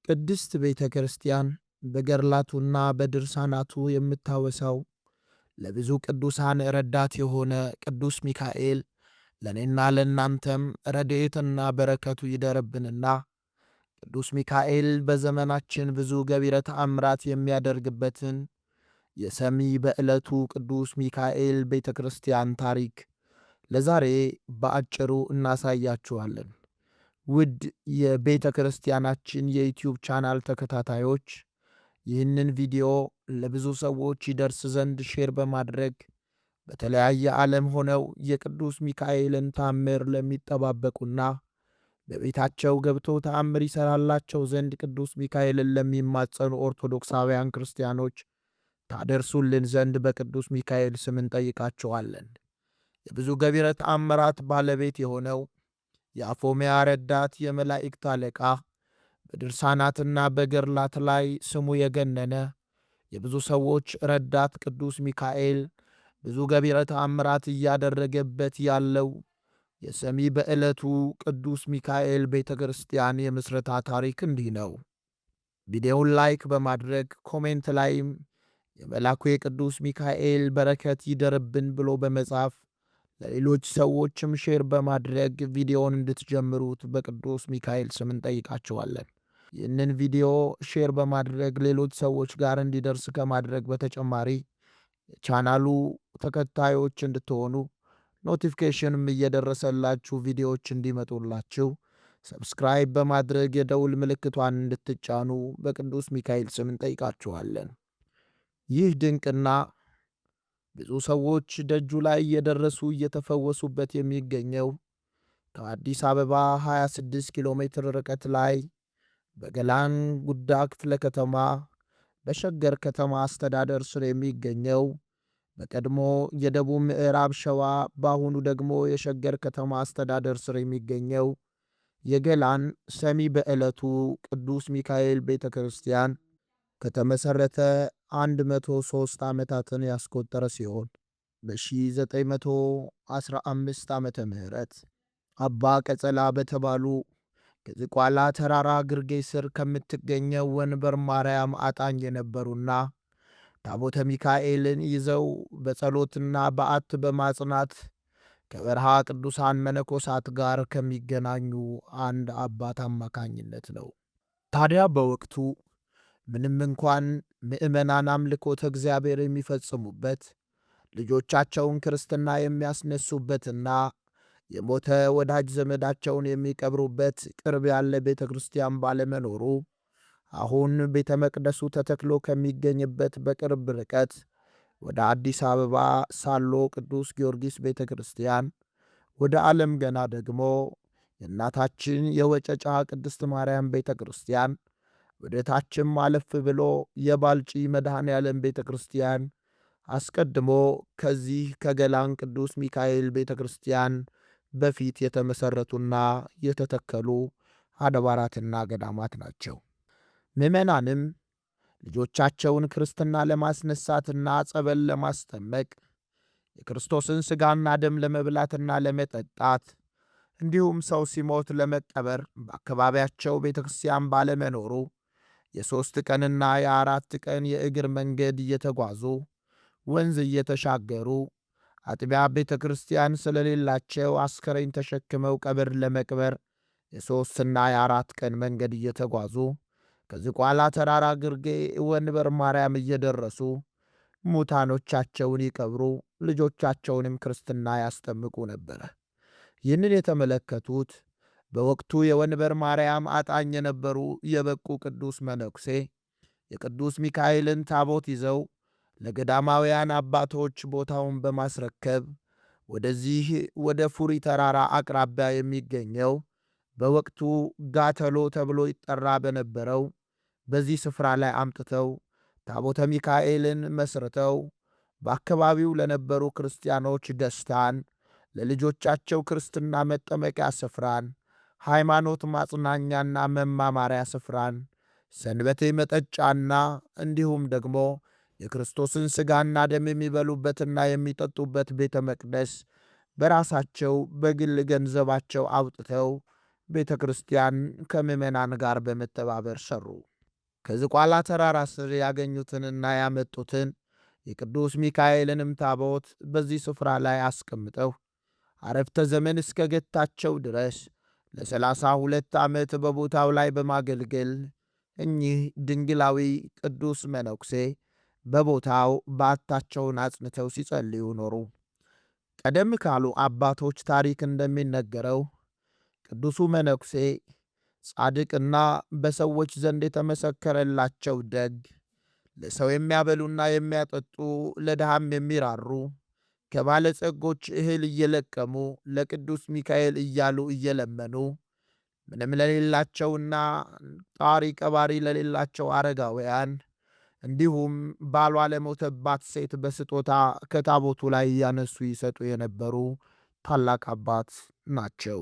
ቅድስት ቤተ ክርስቲያን በገድላቱና በድርሳናቱ የምታወሳው ለብዙ ቅዱሳን ረዳት የሆነ ቅዱስ ሚካኤል ለእኔና ለእናንተም ረድኤትና በረከቱ ይደርብንና ቅዱስ ሚካኤል በዘመናችን ብዙ ገቢረ ተአምራት የሚያደርግበትን የሰሚ በዕለቱ ቅዱስ ሚካኤል ቤተ ክርስቲያን ታሪክ ለዛሬ በአጭሩ እናሳያችኋለን። ውድ የቤተ ክርስቲያናችን የ YouTube channel ተከታታዮች፣ ይህንን ቪዲዮ ለብዙ ሰዎች ይደርስ ዘንድ share በማድረግ በተለያየ ዓለም ሆነው የቅዱስ ሚካኤልን ታምር ለሚጠባበቁና በቤታቸው ገብቶ ተአምር ይሠራላቸው ዘንድ ቅዱስ ሚካኤልን ለሚማጸኑ ኦርቶዶክሳውያን ክርስቲያኖች ታደርሱልን ዘንድ በቅዱስ ሚካኤል ስም እንጠይቃችኋለን። የብዙ ገቢረ ተአምራት ባለቤት የሆነው፣ የአፎሚያ ረዳት፣ የመላእክት አለቃ፣ በድርሳናትና በገድላት ላይ ስሙ የገነነ፣ የብዙ ሰዎች ረዳት ቅዱስ ሚካኤል ብዙ ገቢረ ተአምራት እያደረገበት ያለው የሰሚ በዕለቱ ቅዱስ ሚካኤል ቤተ ክርስቲያን የምስረታ ታሪክ እንዲህ ነው። ቪዲዮውን like በማድረግ comment ላይም የመላኩ የቅዱስ ሚካኤል በረከት ይደርብን ብሎ በመጻፍ ለሌሎች ሰዎችም share በማድረግ ቪዲዮውን እንድትጀምሩት በቅዱስ ሚካኤል ስም እንጠይቃችኋለን። ይህንን ቪዲዮ share በማድረግ ሌሎች ሰዎች ጋር እንዲደርስ ከማድረግ በተጨማሪ የቻናሉ ተከታዮች እንድትሆኑ፣ notification ም እየደረሰላችሁ ቪዲዮዎች እንዲመጡላችሁ subscribe በማድረግ የደውል ምልክቷን እንድትጫኑ በቅዱስ ሚካኤል ስም እንጠይቃችኋለን። ይህ ድንቅና ብዙ ሰዎች ደጁ ላይ እየደረሱ እየተፈወሱበት የሚገኘው ከአዲስ አበባ 26 ኪሎ ሜትር ርቀት ላይ በገላን ጉዳ ክፍለ ከተማ በሸገር ከተማ አስተዳደር ስር የሚገኘው፣ በቀድሞ የደቡብ ምዕራብ ሸዋ በአሁኑ ደግሞ የሸገር ከተማ አስተዳደር ስር የሚገኘው የገላን ሰሚ በዕለቱ ቅዱስ ሚካኤል ቤተ ክርስቲያን ከተመሠረተ 103 ዓመታትን ያስቆጠረ ሲሆን በ1915 ዓመተ ምህረት አባ ቀጸላ በተባሉ ከዝቋላ ተራራ ግርጌ ስር ከምትገኘው ወንበር ማርያም አጣኝ የነበሩና ታቦተ ሚካኤልን ይዘው በጸሎትና በዓት በማጽናት ከበረሃ ቅዱሳን መነኮሳት ጋር ከሚገናኙ አንድ አባት አማካኝነት ነው። ታዲያ በወቅቱ ምንም እንኳን ምዕመናን አምልኮተ እግዚአብሔር የሚፈጽሙበት፣ ልጆቻቸውን ክርስትና የሚያስነሱበትና የሞተ ወዳጅ ዘመዳቸውን የሚቀብሩበት ቅርብ ያለ ቤተ ክርስቲያን ባለመኖሩ አሁን ቤተ መቅደሱ ተተክሎ ከሚገኝበት በቅርብ ርቀት ወደ አዲስ አበባ ሳሎ ቅዱስ ጊዮርጊስ ቤተ ክርስቲያን፣ ወደ ዓለም ገና ደግሞ የእናታችን የወጨጫ ቅድስት ማርያም ቤተ ክርስቲያን፣ ወደ ታችም አለፍ ብሎ የባልጪ መድኃኔ ዓለም ቤተ ክርስቲያን አስቀድሞ ከዚህ ከገላን ቅዱስ ሚካኤል ቤተ ክርስቲያን በፊት የተመሠረቱና የተተከሉ አድባራትና ገዳማት ናቸው። ምዕመናንም ልጆቻቸውን ክርስትና ለማስነሳትና ጸበል ለማስጠመቅ፣ የክርስቶስን ሥጋና ደም ለመብላትና ለመጠጣት፣ እንዲሁም ሰው ሲሞት ለመቀበር በአካባቢያቸው ቤተ ክርስቲያን ባለመኖሩ የ3 ቀንና የ4 ቀን የእግር መንገድ እየተጓዙ፣ ወንዝ እየተሻገሩ፣ አጥቢያ ቤተ ክርስቲያን ስለሌላቸው አስከሬን ተሸክመው ቀብር ለመቅበር የ3ና የ4 ቀን መንገድ እየተጓዙ ከዝቋላ ተራራ ግርጌ ወንበር ማርያም እየደረሱ ሙታኖቻቸውን ይቀብሩ፣ ልጆቻቸውንም ክርስትና ያስጠምቁ ነበረ። ይህንን የተመለከቱት በወቅቱ የወንበር ማርያም አጣኝ የነበሩ የበቁ ቅዱስ መነኩሴ የቅዱስ ሚካኤልን ታቦት ይዘው ለገዳማውያን አባቶች ቦታውን በማስረከብ ወደዚህ ወደ ፉሪ ተራራ አቅራቢያ የሚገኘው፣ በወቅቱ ጋተሎ ተብሎ ይጠራ በነበረው በዚህ ስፍራ ላይ አምጥተው ታቦተ ሚካኤልን መስርተው በአካባቢው ለነበሩ ክርስቲያኖች ደስታን፣ ለልጆቻቸው ክርስትና መጠመቂያ ስፍራን፣ ሃይማኖት ማጽናኛና መማማሪያ ስፍራን፣ ሰንበቴ መጠጫና እንዲሁም ደግሞ የክርስቶስን ሥጋና ደም የሚበሉበትና የሚጠጡበት ቤተ መቅደስ በራሳቸው በግል ገንዘባቸው አውጥተው ቤተ ክርስቲያን ከምዕመናን ጋር በመተባበር ሠሩ። ከዝቋላ ተራራ ስር ያገኙትንና ያመጡትን የቅዱስ ሚካኤልንም ታቦት በዚህ ስፍራ ላይ አስቀምጠው አረፍተ ዘመን እስከ ገታቸው ድረስ ለ32 ዓመት በቦታው ላይ በማገልገል እኚህ ድንግላዊ ቅዱስ መነኩሴ በቦታው በዓታቸውን አጽንተው ሲጸልዩ ኖሩ። ቀደም ካሉ አባቶች ታሪክ እንደሚነገረው ቅዱሱ መነኩሴ ጻድቅና በሰዎች ዘንድ የተመሰከረላቸው ደግ፣ ለሰው የሚያበሉና የሚያጠጡ፣ ለድሃም የሚራሩ፣ ከባለጸጎች እህል እየለቀሙ ለቅዱስ ሚካኤል እያሉ እየለመኑ ምንም ለሌላቸውና ጣሪ ቀባሪ ለሌላቸው አረጋውያን እንዲሁም ባሏ ለሞተባት ሴት በስጦታ ከታቦቱ ላይ እያነሱ ይሰጡ የነበሩ ታላቅ አባት ናቸው።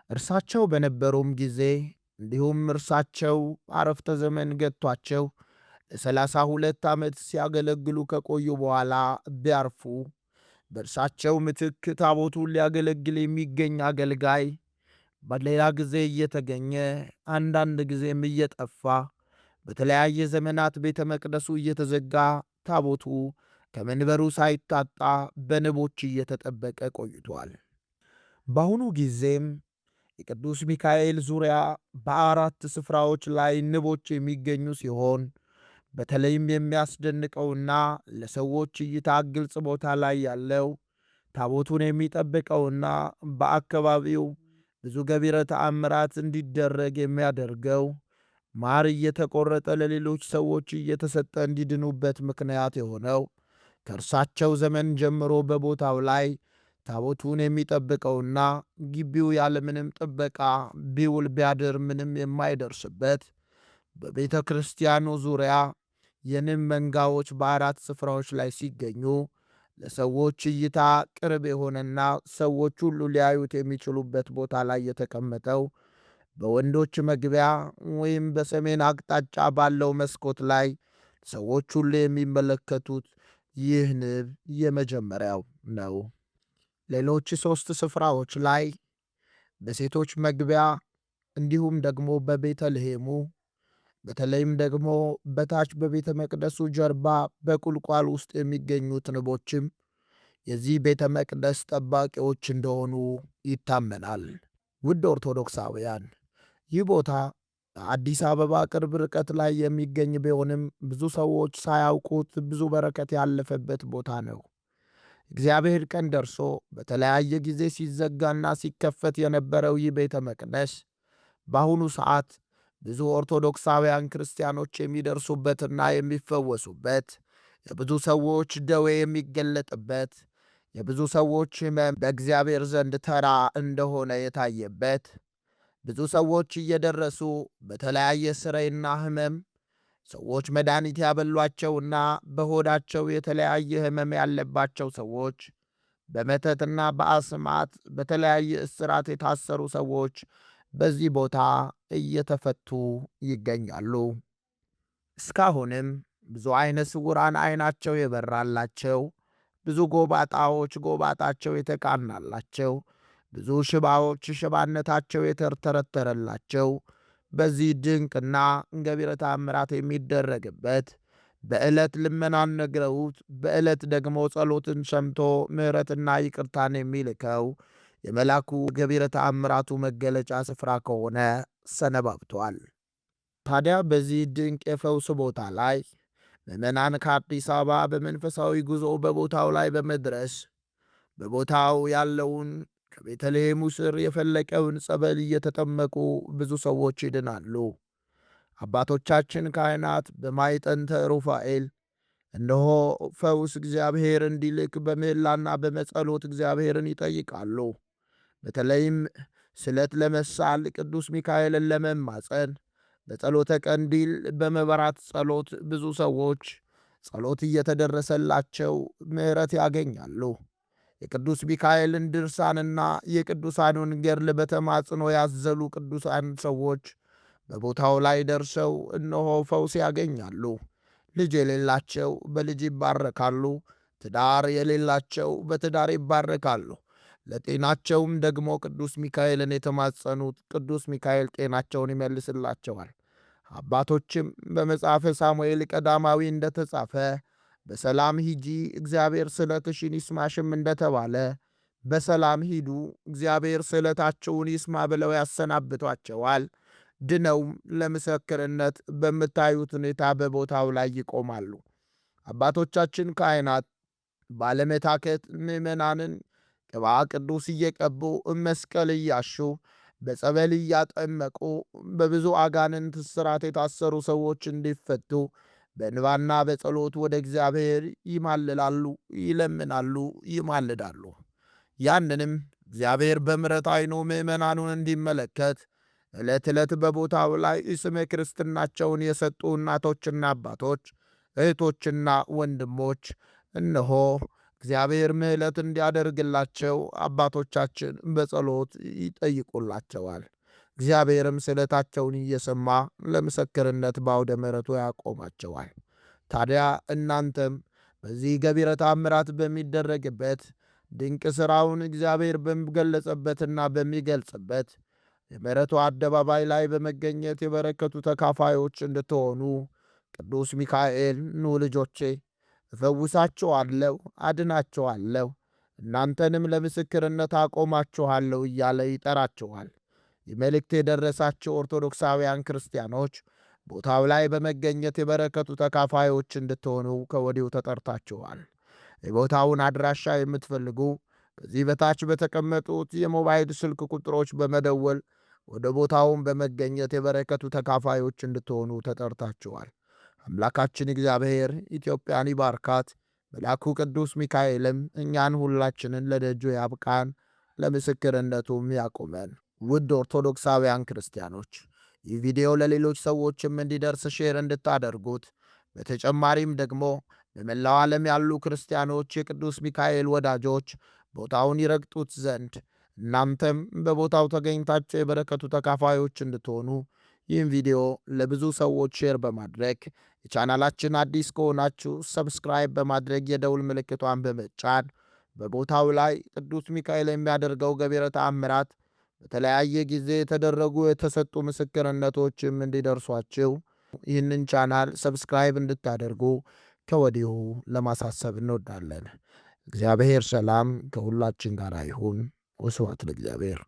እርሳቸው በነበሩም ጊዜ እንዲሁም እርሳቸው አረፍተ ዘመን ገጥቷቸው ለ32 ዓመት ሲያገለግሉ ከቆዩ በኋላ ቢያርፉ በእርሳቸው ምትክ ታቦቱን ሊያገለግል የሚገኝ አገልጋይ በሌላ ጊዜ እየተገኘ አንዳንድ ጊዜም እየጠፋ በተለያየ ዘመናት ቤተ መቅደሱ እየተዘጋ ታቦቱ ከመንበሩ ሳይታጣ በንቦች እየተጠበቀ ቆይቷል። በአሁኑ ጊዜም የቅዱስ ሚካኤል ዙሪያ በአራት ስፍራዎች ላይ ንቦች የሚገኙ ሲሆን በተለይም የሚያስደንቀውና ለሰዎች እይታ ግልጽ ቦታ ላይ ያለው ታቦቱን የሚጠብቀውና በአካባቢው ብዙ ገቢረ ተአምራት እንዲደረግ የሚያደርገው ማር እየተቆረጠ ለሌሎች ሰዎች እየተሰጠ እንዲድኑበት ምክንያት የሆነው ከእርሳቸው ዘመን ጀምሮ በቦታው ላይ ታቦቱን የሚጠብቀውና ግቢው ያለምንም ጥበቃ ቢውል ቢያድር ምንም የማይደርስበት በቤተ ክርስቲያኑ ዙሪያ የንብ መንጋዎች በአራት ስፍራዎች ላይ ሲገኙ ለሰዎች እይታ ቅርብ የሆነና ሰዎች ሁሉ ሊያዩት የሚችሉበት ቦታ ላይ የተቀመጠው በወንዶች መግቢያ ወይም በሰሜን አቅጣጫ ባለው መስኮት ላይ ሰዎች ሁሉ የሚመለከቱት ይህ ንብ የመጀመሪያው ነው። ሌሎች 3 ስፍራዎች ላይ በሴቶች መግቢያ እንዲሁም ደግሞ በቤተልሔሙ በተለይም ደግሞ በታች በቤተ መቅደሱ ጀርባ በቁልቋል ውስጥ የሚገኙት ንቦችም የዚህ ቤተ መቅደስ ጠባቂዎች እንደሆኑ ይታመናል። ውድ ኦርቶዶክሳውያን፣ ይህ ቦታ በአዲስ አበባ ቅርብ ርቀት ላይ የሚገኝ ቢሆንም ብዙ ሰዎች ሳያውቁት ብዙ በረከት ያለፈበት ቦታ ነው። እግዚአብሔር ቀን ደርሶ በተለያየ ጊዜ ሲዘጋና ሲከፈት የነበረው ይህ ቤተ መቅደስ በአሁኑ ሰዓት ብዙ ኦርቶዶክሳውያን ክርስቲያኖች የሚደርሱበትና የሚፈወሱበት፣ የብዙ ሰዎች ደዌ የሚገለጥበት፣ የብዙ ሰዎች ሕመም በእግዚአብሔር ዘንድ ተራ እንደሆነ የታየበት፣ ብዙ ሰዎች እየደረሱ በተለያየ ስራይና ሕመም ሰዎች መድኃኒት ያበሏቸውና በሆዳቸው የተለያየ ሕመም ያለባቸው ሰዎች፣ በመተትና በአስማት በተለያየ እስራት የታሰሩ ሰዎች በዚህ ቦታ እየተፈቱ ይገኛሉ። እስካሁንም ብዙ ዓይነ ስውራን ዓይናቸው የበራላቸው፣ ብዙ ጎባጣዎች ጎባጣቸው የተቃናላቸው፣ ብዙ ሽባዎች ሽባነታቸው የተተረተረላቸው በዚህ ድንቅና ገቢረ ተአምራት የሚደረግበት በዕለት ልመናን ነግረውት በዕለት ደግሞ ጸሎትን ሰምቶ ምሕረትና ይቅርታን የሚልከው የመላኩ ገቢረ ተአምራቱ መገለጫ ስፍራ ከሆነ ሰነባብቷል። ታዲያ በዚህ ድንቅ የፈውስ ቦታ ላይ ምዕመናን ከአዲስ አበባ በመንፈሳዊ ጉዞ በቦታው ላይ በመድረስ በቦታው ያለውን ከቤተልሔሙ ስር የፈለቀውን ጸበል እየተጠመቁ ብዙ ሰዎች ይድናሉ። አባቶቻችን ካህናት በማዕጠንተ ሩፋኤል እነሆ ፈውስ እግዚአብሔር እንዲልክ በምህላና በመጸሎት እግዚአብሔርን ይጠይቃሉ። በተለይም ስለት ለመሳል ቅዱስ ሚካኤልን ለመማፀን በጸሎተ ቀንዲል በመበራት ጸሎት ብዙ ሰዎች ጸሎት እየተደረሰላቸው ምሕረት ያገኛሉ። የቅዱስ ሚካኤልን ድርሳንና የቅዱሳኑን ገድል በተማጽኖ ያዘሉ ቅዱሳን ሰዎች በቦታው ላይ ደርሰው እነሆ ፈውስ ያገኛሉ። ልጅ የሌላቸው በልጅ ይባረካሉ። ትዳር የሌላቸው በትዳር ይባረካሉ። ለጤናቸውም ደግሞ ቅዱስ ሚካኤልን የተማጸኑት ቅዱስ ሚካኤል ጤናቸውን ይመልስላቸዋል። አባቶችም በመጽሐፈ ሳሙኤል ቀዳማዊ እንደተጻፈ በሰላም ሂጂ እግዚአብሔር ስለትሽን ይስማሽም እንደተባለ በሰላም ሂዱ እግዚአብሔር ስዕለታቸውን ይስማ ብለው ያሰናብቷቸዋል። ድነውም ለምስክርነት በምታዩት ሁኔታ በቦታው ላይ ይቆማሉ። አባቶቻችን ካህናት ባለመታከት ምዕመናንን ቅባ ቅዱስ እየቀቡ መስቀል እያሹ በጸበል እያጠመቁ በብዙ አጋንንት እስራት የታሰሩ ሰዎች እንዲፈቱ በእንባና በጸሎት ወደ እግዚአብሔር ይማልላሉ፣ ይለምናሉ፣ ይማልዳሉ። ያንንም እግዚአብሔር በምሕረት ዓይኑ ምዕመናኑን እንዲመለከት ዕለት ዕለት በቦታው ላይ ስመ ክርስትናቸውን የሰጡ እናቶችና አባቶች፣ እህቶችና ወንድሞች እነሆ እግዚአብሔር ምሕረት እንዲያደርግላቸው አባቶቻችን በጸሎት ይጠይቁላቸዋል። እግዚአብሔርም ስዕለታቸውን እየሰማ ለምስክርነት በአውደ ምሕረቱ ያቆማቸዋል። ታዲያ እናንተም በዚህ ገቢረ ተአምራት በሚደረግበት ድንቅ ሥራውን እግዚአብሔር በሚገለጸበትና በሚገልጽበት የምሕረቱ አደባባይ ላይ በመገኘት የበረከቱ ተካፋዮች እንድትሆኑ ቅዱስ ሚካኤል ኑ ልጆቼ እፈውሳችኋለሁ፣ አድናችኋለሁ፣ እናንተንም ለምስክርነት አቆማችኋለሁ እያለ ይጠራችኋል። ይህ መልእክት የደረሳቸው ኦርቶዶክሳውያን ክርስቲያኖች ቦታው ላይ በመገኘት የበረከቱ ተካፋዮች እንድትሆኑ ከወዲሁ ተጠርታችኋል። የቦታውን አድራሻ የምትፈልጉ ከዚህ በታች በተቀመጡት የሞባይል ስልክ ቁጥሮች በመደወል ወደ ቦታውን በመገኘት የበረከቱ ተካፋዮች እንድትሆኑ ተጠርታችኋል። አምላካችን እግዚአብሔር ኢትዮጵያን ይባርካት። መልአኩ ቅዱስ ሚካኤልም እኛን ሁላችንን ለደጁ ያብቃን፣ ለምስክርነቱም ያቁመን። ውድ ኦርቶዶክሳውያን ክርስቲያኖች ይህ ቪዲዮ ለሌሎች ሰዎችም እንዲደርስ share እንድታደርጉት በተጨማሪም ደግሞ በመላው ዓለም ያሉ ክርስቲያኖች የቅዱስ ሚካኤል ወዳጆች ቦታውን ይረግጡት ዘንድ እናንተም በቦታው ተገኝታችሁ የበረከቱ ተካፋዮች እንድትሆኑ ይህም ቪዲዮ ለብዙ ሰዎች share በማድረግ የቻናላችን አዲስ ከሆናችሁ subscribe በማድረግ የደውል ምልክቷን በመጫን በቦታው ላይ ቅዱስ ሚካኤል የሚያደርገው ገቢረ ተአምራት በተለያየ ጊዜ የተደረጉ የተሰጡ ምስክርነቶችም እንዲደርሷችሁ ይህንን ቻናል subscribe እንድታደርጉ ከወዲሁ ለማሳሰብ እንወዳለን። እግዚአብሔር ሰላም ከሁላችን ጋር ይሁን። ወስብሐት ለእግዚአብሔር።